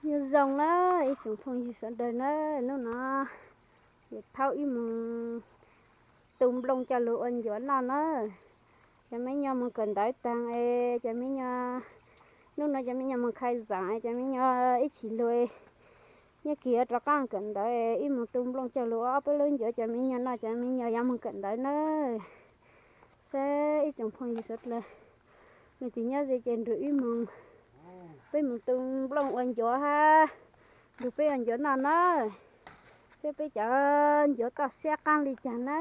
Nyob zoo na ib tsoom phooj ywg sawv daws na, hnub no ces thaum ib mus tu nplooj coj lug ua ncuav noj na. Cov me nyuam mus kawm ntawv taag es cov me nyuam, hnub no cov me nyuam mus khai xaam es cov me nyuam ib chim lug, nyob kis yuav rov qaab kawm ntawv es ib mus tu nplooj coj lug ua ob peb lub ncuav cov me nyuam noj, cov me nyuam yuav mus kawm ntawv na. Saib ib tsoom phooj ywg sawv daws, leej twg nyob ze ces nrug ib moog, peb mus tu nplooj ua ncuav hab, nrug peb ua ncuav noj na. Saib peb cov ncuav toj siab qaab li cas na.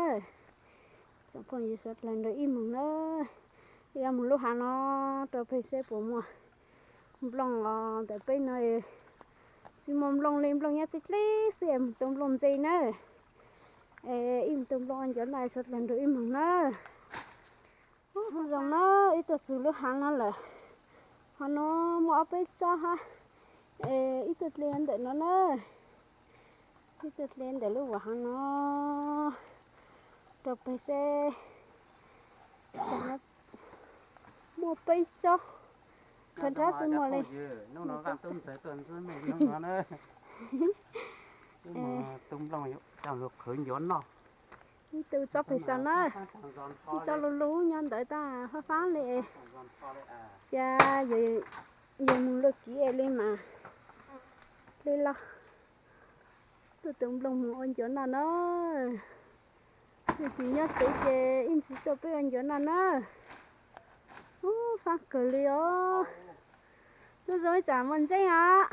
Tsoom phooj ywg sawv daws nrug ib moog na, yuav mus lub haav no rau peg saib puas muaj nplooj os. Ntawm peb no tsis muaj nplooj li, nplooj nyob tib dleb xwb, mus tu nplooj ntse na. Es ib mus tu nplooj ua ncuav noj, sawv daws nrug ib moog na. Zoo na, ib tuaj txug lub haav no lawm. Haav no muaj ob peb tsob hab, es ib tuaj dle ntawm no na. Ib tuaj dle ntawm lub haav no rau peg saib. Muaj peb tsob, nrhab nrhab tsis muaj li. Ib tug tsob peg saum na, ib tsob lug lug nyob ntawd tab faab faab li. Cia yog mus luaj kiv li mas dle los. Tuaj tu nplooj mus ua ncuav noj na. Leej twg nyob tsev ces ib ntsis tuaj peb ua ncuav noj na. Ub, faab kawg li os. Lub zoo ib tsam muaj ntseeb os.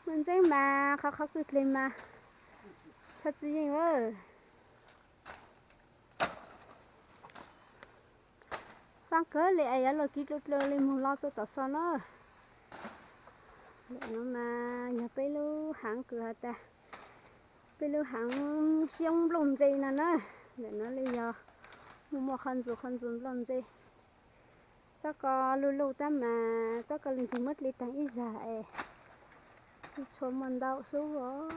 Muaj ntseeb mas qhov qhov twg dle mas txhaj txwj yeej lawm. Faab kawg li es yuav luaj kiv dlua dlua li mus los txog tom so na. Ntawm no mas yog peb lub haav kws has tas peb lub haav xyoob nplooj ntse no na. Ntawm no li yog muaj muaj qhov ntxuag qhov ntxuag nplooj ntse. Tsob ko luj luj tab mas tsob ko leej twg muab dle taag ib zag es tsis tshua muaj ntau xwb os.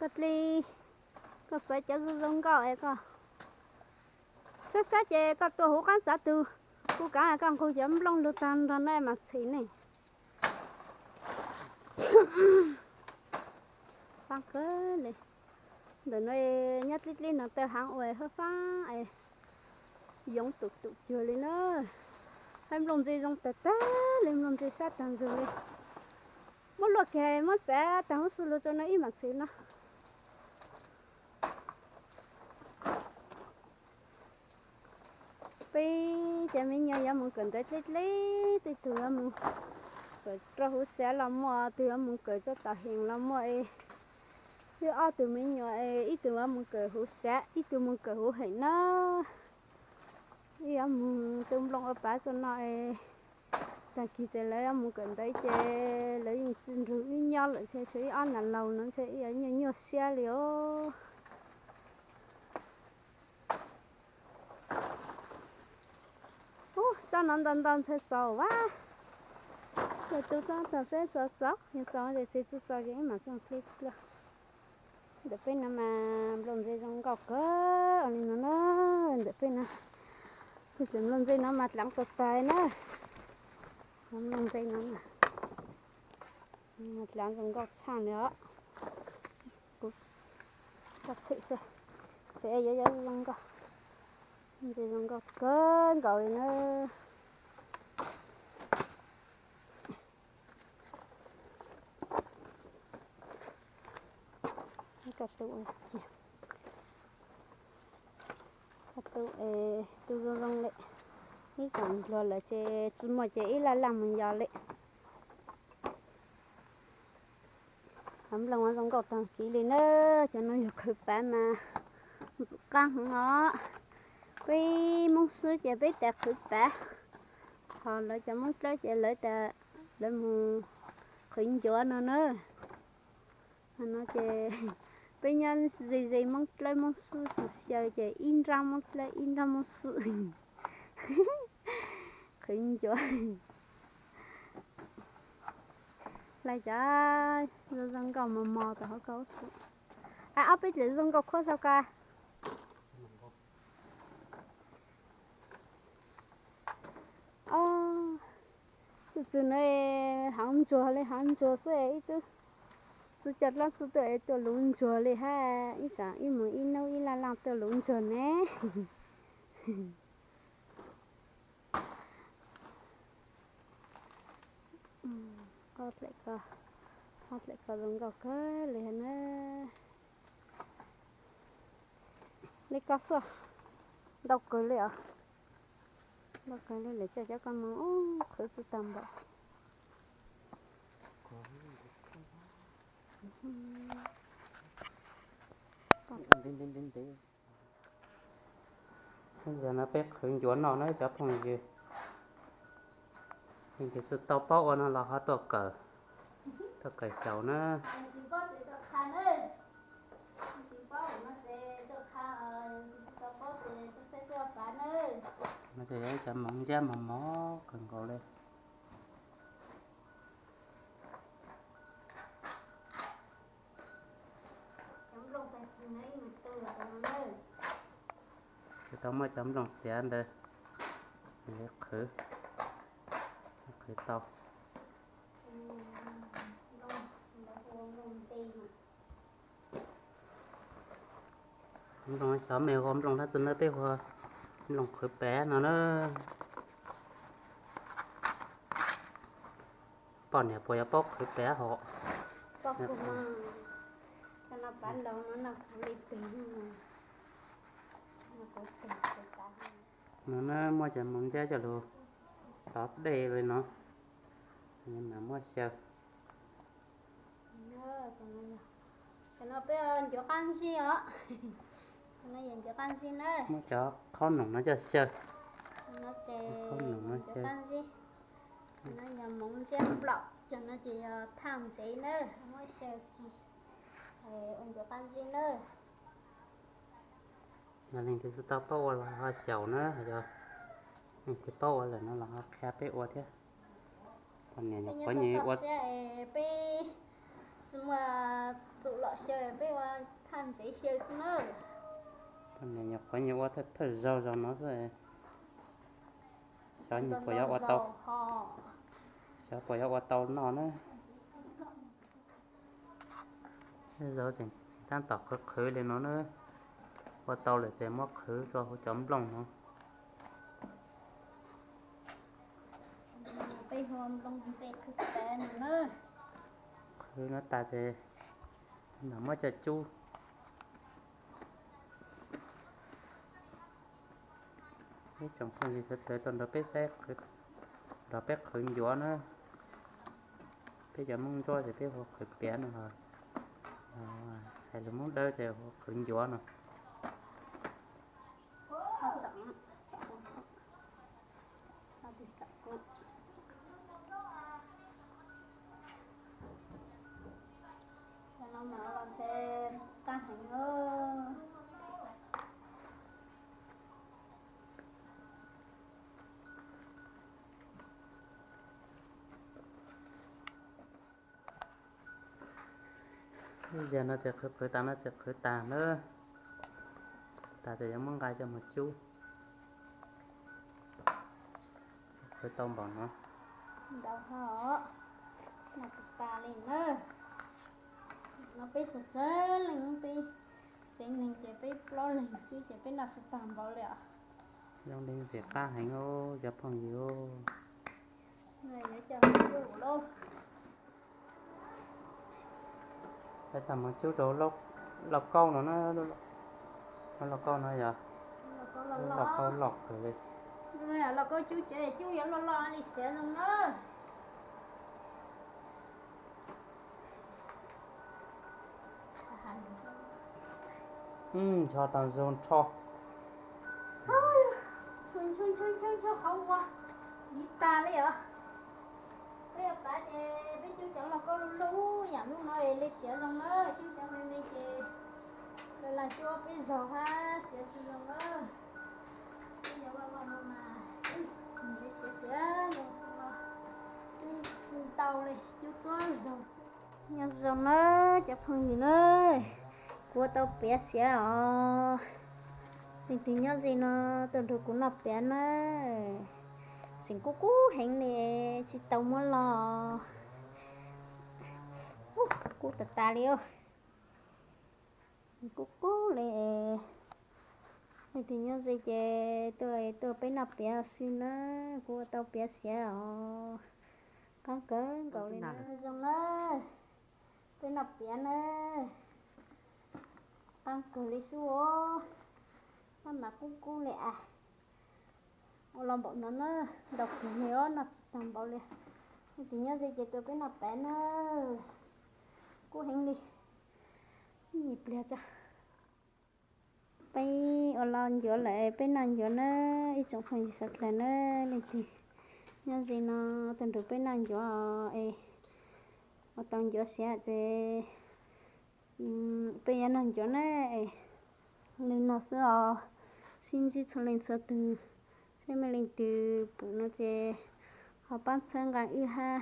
Koj dle, koj xaiv cov zoo zoo nkauj es koj saib saib ces koj tua huv qaab txav tug, kuv kaav koj nqug cov nplooj lug taag nrho na mas txhim ne. Faab kawg li. Ntawm no nyob dleb dleb no taw haav ua hab faab es yoov tum tum cuag li na. Hab nplooj ntse zoo tag tag li, nplooj ntse sab taag nrho li. Muab luaj kag muab txav taag huv xu lug rua no ib mam txhim no. Peb cov me nyuam yuav mus kawm ntawv dleb dleb, tej tug yuav mus kawm rau huv sav los muaj, tug yuav mus kawm rau tom heem los muaj es. Wb ob tug me nyuam es ib tug yuav mus kawm huv sav, ib tug mus kawm huv heem na. Wb yuav mus tu nplooj ua pav txog no es, tag kis ces lawv yuav mus kawm ntawv ces lawv yeej tsis nrug wb nyob lawm, ntshe tshuav wb ob nam laug no ntshe wb yuav nyuaj nyuaj siab li os. Ub, tsob no ntau ntau ntshe txaus as. Yog tu tsob tag seb txaus txaus, yog txaus ces tsis txaus ces wb mam soo dleb dlua. Ntawm peb no mas nplooj ntse zoo nkauj kawg li no na. Ntawm peb no, tus tseem nplooj ntse no mas dlaav tag tag na. Nplooj ntse no mas dlaav zoo nkauj tshaj li os. Kuv txhim saib, txhim yuav yuav zoo nkauj. Ntse zoo nkauj kawg nkaus li na. Koj tu, koj tu, tu zoo zoo li. Ib tsoom npluag lawm ces tsis muaj ces ib laj laj mus yos li. Qhov nplooj zoo nkauj tag kiv li na. Cov no yog qhwv pav mas ntxim qab heev os. Peb Moob Xwb ces peb tas qhwv pav, ho lawv cov Moob Dlawb ces lawv tas lawv mus qhwv ncuav no na. Qhov no ces peb nyob ze ze Moob Dlawb Moob Xwb xwb xyaw ces ib nrab Moob Dlawb ib nrab Moob Xwb qhwv ncuav. Hlais cov zoo zoo nkauj mos mos tom hauv ko xwb. Ai, ob peb tsev zoo nkauj khuab sau ka. Tus txwg no hav ntsuag li hav ntsuag xwb, ib tug txwg coj dlaab txug tuaj es tuaj luv ntsuag li hab, ib tsam ib mus ib nub ib laj laj tuaj luv ntsuag ne. Ob dlaim ko zoo nkauj kawg li na. Li ko xwb, ntau kawg li os. Ntau kawg li lawm, coj cov ko mus qhwv tsis tau npaum. Zaum no peb qhwv ncuav no na cov phooj ywg. Leej twg xav tau paub ua no los ho tuaj kawm, tuaj kawm xyaum na. No ces yog ib cov moov ntsab mos mos kawg nkaus li. Tsis tau muaj cov nplooj txiav ntawd, qhwv, qhwv tau. Nplooj xyov mej hu nplooj dlaab tsi na, peb hu nplooj qhwv pev no na. Poj niam puas yuav paub qhwv pev hov? No na muaj cov moov ntsab coj lug tov dej li no, mam muab xyaw. Cov no peb ncuav qab ntsib os. Cov no yog ncuav qab ntsib na. Muab cov qhob noom no coj xyaw. Cov no ces ncuav qab ntsib. Cov no yog moov ntsab nplaum, cov no ces yog thaj ntsev na, muab xyaw ci ua ncuav qab ntsib na. Yog leej twg tsis tau paub ua los ho xyaum na, yog leej twg paub ua lawm no los ho qhia peb ua thiab. Poj niam nyuam qhuav nyuam ua, peb tsis muaj txuj lom xyaw, peb ua thaj ntsev xyaw xwb na. Poj niam nyuam qhuav nyuam ua thawj zaug zaum no xwb. Xyov nws puas yuav ua tau, xyov puas yuav ua tau noj na. Tej zaum tseem tab tom qhwv qhwv li no na, ua tau lawm ces muab qhwv rua huv cov nplooj no. Peb hu nplooj ntse qhwv pev no na. Qhwv no tas ces mam muab coj cub. Ib tsoom phooj ywg sawv daws tuaj nrog peb saib, nrog peb qhwv ncuav na. Peb cov Moob Ntsuab ces peb hu qhwv piav no, hais lus Moob Dawb ces hu qhwv ncuav no. Cov no mas los ntshe qab heev os. Ib zaug no ces qhwv qhwv tas no ces qhwv tas na. Tas ces yuav muab nqa coj mus cub. Qhwv tau npaum no. Ntau hos, no tsis tas li na. No peb txog tsawg leej, peb tsev neeg ces peb plaub leeg xwb ces peb noj tsis tag npaum li os. Zoo li ntxim qab heev os cov phooj ywg. Yuav coj mus cub rau lauj kaub no na, lauj kaub no yog lauj kaub loj kawg li. Lauj kaub cub ces cub yuav loj loj li siav zoo na. Ncho tau zoo nrho. Ncho qhov ua, ib tag li os. Peb pav ces peb cub cov lauj kaub lub lub yam lub no li siav zoo na, cub cov me me ces lawv lam cub peb zog hab siav tsis zoo na. Cub cov loj loj no mas siav siav zoo tsis no. Cub ntau li, cub tuab zog. Zoo na, cov phooj ywg na, kuv ua tau piav xiav os. Leej twg nyob ze no tuaj nrog kuv noj piav na. Tseem kub kub heev li, tsis tau muab los. Kub tas tas li. Kub kub li. Leej twg nyob ze ces tuaj, tuaj peb noj piav xwb na, kuv ua tau piav xiav os. Qab kawg nkaus li na. Zoo na, peb noj piav na. Qab kawg li xwb os. Maj mam kub kub li as. Ua los npaum no na, ntau kawg li os, noj tsis tag npaum li. Leej twg nyob ze ces tuaj peb noj piav na. Kub heev li. Ib pliag tso. Peb ua los ncuav lawm, peb noj ncuav na, ib tsoom phooj ywg sawv daws na, leej twg nyob ze no tuaj nrog peb noj ncuav es ua tau ncuav xiav ces peb yuav noj ncuav na. Li no xwb os, sib ntsib txhua leej txhua tus, seb muaj leej twg pum no ces ho pab txhawb nqa wb hab,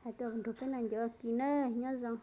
hais tuaj nrog peb noj ncuav ua ke na, nyob zoo.